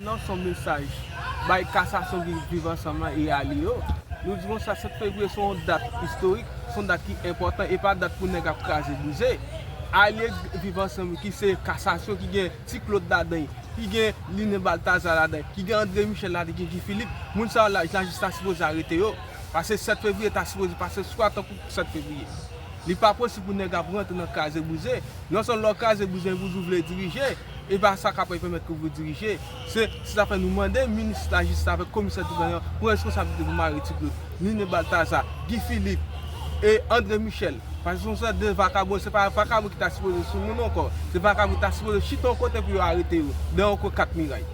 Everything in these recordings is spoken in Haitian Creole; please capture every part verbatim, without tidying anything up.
Lanse yon mesaj bay kasasyon ki Viv Ansanm lan e alye yo. Nou di konsa, sèt fevriye se yon dat istorik, se yon dat ki enpòtan, e pa dat pou nèg ap kraze brize. Alye Viv Ansanm ki se kasasyon, ki gen Ti Claude ladan l, ki gen Linen Baltazar ladan l, ki gen André Michel ladan l, ki gen Guy Philippe, moun sa yo la, lajistis ta sipoze arete yo. Paske sèt fevriye ta sipoze pase swa tankou sèt fevriye. Li pa posib pou nèg ap rantre nan kraze brize. Non sèlman lè w kraze brize, men pou di w vle dirije, e pa sa k ap pèmèt ke w vle dirije. Se, se sa fè nou mande minis lajistis avèk komisè tribinal pou responsabilite pou mare Ti Claude, Linen Baltazar, Guy Philippe e André Michel. Paske se yon sèt de vakabon, se pa vakabon ki ta sipoze sou moun ankò. Se vakabon ki ta sipoze chita yon kote pou yo arete yo, nan yon kote kat miray.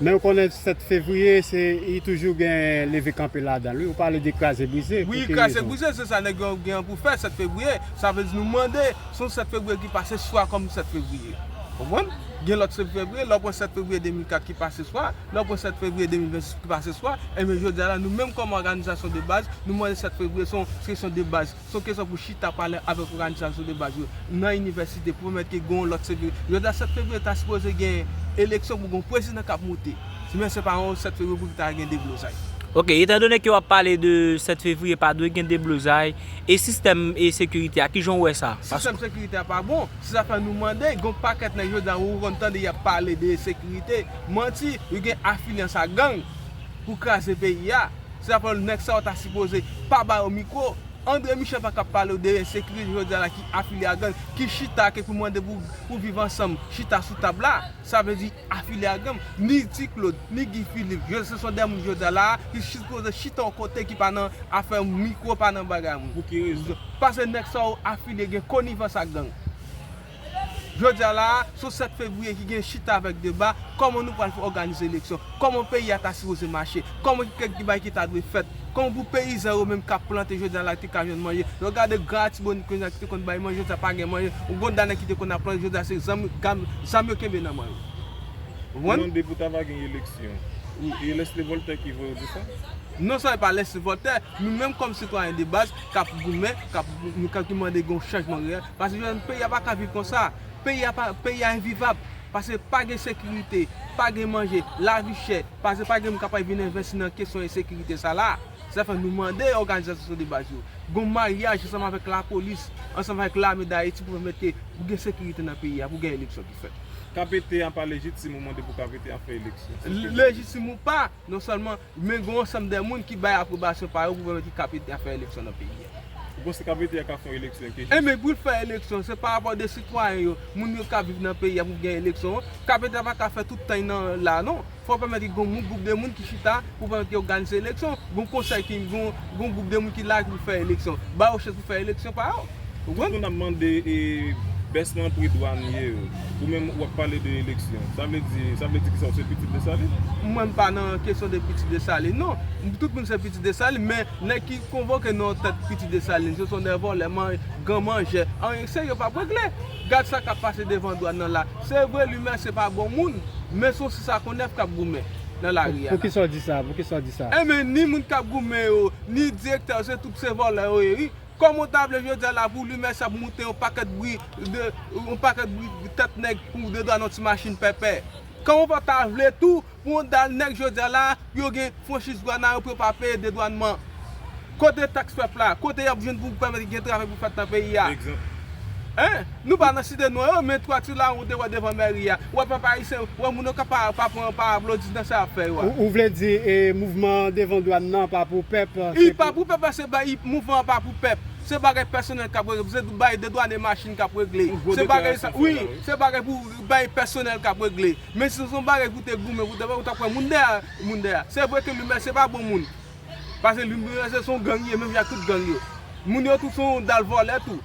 Men ou konnen sèt fevriye, se, li toujou gen leve kanpe ladan l, wi. Ou pale de kraze brize. Wi, kraze brize, se sa nèg yo gen pou fè sèt fevriye. Sa vle di nou mande, se yon sèt fevriye ki pase swa kòm sèt fevriye. Konprann? Gen lòt sèt fevriye, lè w pran sèt fevriye de mil kat ki pase swa, lè w pran sèt fevriye de mil vennsis ki pase swa, enben jodi a la, nou menm kòm òganizasyon de baz, nou mande sèt fevriye, se yon kesyon de baz. Se yon kesyon pou chita pale avèk òganizasyon de baz yo nan inivèsite pou pèmèt ke gen yon lòt sèt fevriye. Jodi a sèt fevriye ta sipoze gen eleksyon pou gen yon prezidan k ap moute. Men se pa yon sèt fevriye pou ki ta gen deblozay. Ok, etandone ke w ap pale de sèt fevriye, pa dwe gen deblozay, e sistèm e sekirite a, kijan w wè sa? Sistèm sekirite a pa bon. Se sa fè nou mande, gen yon pakèt nèg jodi a ou konn tande y ap pale de sekirite. Manti, yo gen afilyans a gang pou kraze peyi a. Se sa fè nèg sa yo ta sipoze pa ba yo mikwo. André Michel pa ka pale w de ensekirite jodi a la ki afilye a gang, ki chita ke pou mande pou, pou Viv Ansanm chita sou tab la. Sa vle di afilye a gang. Ni Ti Claude, ni Guy Philippe, yo, se son de moun jodi a la ki sipoze chita yon kote ki pa nan afè mikwo, pa nan bagay moun. Pou ki rezon? Paske nèg sa yo afilye gen konivans ak gang. Jodi a la a, se sèt fevriye ki gen chita avèk deba, kòman nou pral fè òganize eleksyon, kòman peyi a ta sipoze mache, kòman ki kèk bagay ki ta dwe fèt, kòman pou peyizan yo menm k ap plante jodi a la te ka jwenn manje. Lè w gade gran Atibonit kounye a ki te konn bay manje, jodi a pa gen manje. Ou gon dane ki te konn ap plante, jodi a se zam, gam, zam yo kenbe nan men yo. Ou konprann? Ou mande pou ta va gen eleksyon. Wi. E Leslie Voltaire ki voye w di sa? Non sèlman e pa Leslie Voltaire, nou menm kòm sitwayen de baz k ap goumen, k ap, k ap mande gen yon chanjman reyèl, paske jodi a peyi a pa ka viv konsa. Peyi a pa, peyi a envivab, paske pa gen sekirite, pa gen manje, lavi chè, paske pa gen moun k ap vin envesti nan kesyon ensekirite sa la. Sa fè nou mande òganizasyon de baz yo, gen yon maryaj ansanm avèk lapolis, ansanm avèk lame Dayiti pou pèmèt ke pou gen sekirite nan peyi a, pou gen eleksyon ki fèt. K P T a pa lejitim ou mande pou K P T a fè eleksyon? Lejitim ou pa, non sèlman, men gen yon ansanm de moun ki bay apwobasyon pa yo pou pèmèt ki K P T a fè eleksyon nan peyi a. Ou panse K P T a ka fè yon eleksyon ke jis? Enben, pou l fè eleksyon, se pa rapò de sitwayen yo, moun yo k ap viv nan peyi a pou gen eleksyon. K P T a pa ka fè tout tan nan la, non. Fò pèmèt ki gen yon gwoup de moun ki chita pou pèmèt ki òganize eleksyon. Gen yon konsèy ki, gen yon, gen yon gwoup de moun ki la pou fè eleksyon. Ba yo chans pou fè eleksyon pa yo. Ou konprann? Tout moun ap mande, e, bès nan pri dwanye yo. Ou menm w ap pale de eleksyon. Sa vle di, sa vle di kisa, ou se pitit Desalin? Mwen m pa nan kesyon de pitit Desalin, non. Tout moun se pitit Desalin, men nèg ki konvoke nan tèt pitit Desalin, se son de vòlè, man-, gran manjè. Anyen serye p ap regle. Gad sa k ap pase devan dwàn nan la. Se vre, Louis Mercier pa bon moun, men se yon sis a konèf k ap goumen nan lari a la. Poukisa w di sa? Poukisa w di sa? Enben, ni moun k ap goumen yo, ni direktè yo, se tout se vòlè yo ye, wi. Kòman w ta vle jodi a la pou Louis Mercier ap moute yon pakèt bri, de, yon pakèt bri tèt nèg pou dedwàn yon ti machin pèpè? Kòman w ta vle tou pou yon dal nèg jodi a la, pou yo gen franchiz dwàn nan yo pou yo pa peye dedwànman? Kote taks pèp la? Kote y ap jwenn pou pèmèt gen travay pou fèt nan peyi a? Egzanp. Hein? Nou pa nan site non yo, men twa ti lawon ou te wè devan mèri a. Wè pèp ayisyen, wè moun yo ka pa, pa pran, pa aplodi nan sa y ap fè yo a. Ou, ou vle di, e, mouvman devan dwàn nan pa pou pèp? Li pa pou pèp, se bay, mouvman an pa pou pèp. Se bagay pèsonèl k ap regle, se bay dedwàne machin k ap regle. Se bagay sa, wi, se bagay pou bay pèsonèl k ap regle. Men si se yon bagay pou te goumen, pou te, ou t ap wè moun dèyè, moun dèyè. Se vre ke Louis Mercier pa bon moun. Paske Louis Mercier se yon gang li ye, menm jan ak tout gang yo. Moun yo tou se yon dal vòlè tou.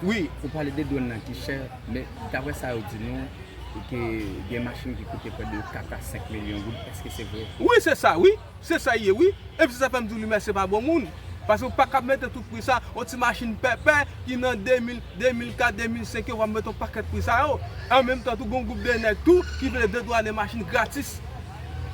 Wi. Ou pale de dwàn nan ki chè, men daprè sa yo di nou, e ke gen machin ki koute prè de kat a senk milyon goud, èske se vre? Wi, se sa, wi. Se sa ye, wi. Epi se sa fè m di w Louis Mercier pa bon moun. Paske ou pa ka mete tout pri sa, yon ti machin pèpè ki nan de mil, de mil kat, de mil senk yo, w ap mete yon pakèt pri sa yo. An menm tan tou, gen yon gwoup de nèg tou ki vle dedwàne machin gratis.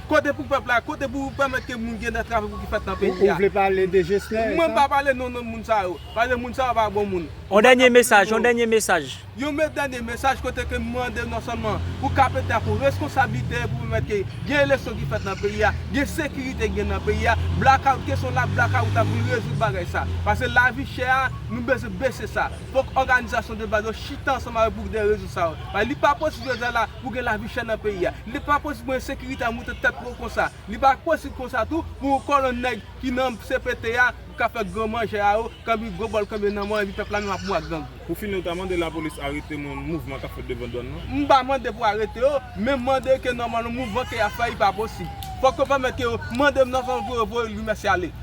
Kote pou pèp la, kote pou pèmèt ke moun gen travay pou ki fèt nan peyi a. Ou vle pale de Jesner? Mwen pa pale non, non, moun sa yo. Paske moun sa yo pa bon moun. On dènye mesaj, on dènye mesaj. Yon me dènye mesaj kote ke m mande non sèlman pou K P T a pran reskonsablite pou pèmèt ke gen eleksyon ki fèt nan peyi a, gen sekirite gen nan peyi a, blakawout, kesyon la blakawout la pou l rezoud bagay sa. Paske lavi chè a, nou bezwen bese sa. Fòk òganizasyon de baz yo chita ansanm avè pou de rezon sa yo. Paske li pa posib jodi a la pou gen lavi chè nan peyi a. Li pa posib pou ensekirite a moute tèt wo konsa. Li pa posib konsa tou pou yon kolonn nèg ki nan C P T a ka fè gran manje a yo, kanpe gwo bòl kanpe nan men epi pèp la menm ap mou ak grangou. Pou fini ou ta mande lapolis arete moun mouvman k ap fèt devan dwàn nan? M pa mande pou arete yo, men m mande ke nòmalman mouvman ke y ap fè a pa posib. Fòk yo pèmèt ke yo mande m nan fòm pou yo voye Louis Mercier ale.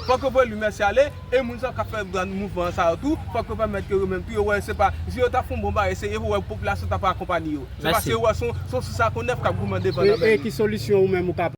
Fòk yo voye Louis Mercier ale e moun sa yo k ap fè dwàn mouvman sa yo tou, fòk yo pèmèt ke yo menm tou yo wè se pa si yo ta fè yon bon bagay se yo wè popilasyon ta pa akonpanye yo. Se paske yo wè se yon sisa konnèf k ap goumen devan nan men yo. E ki solisyon ou menm ou ka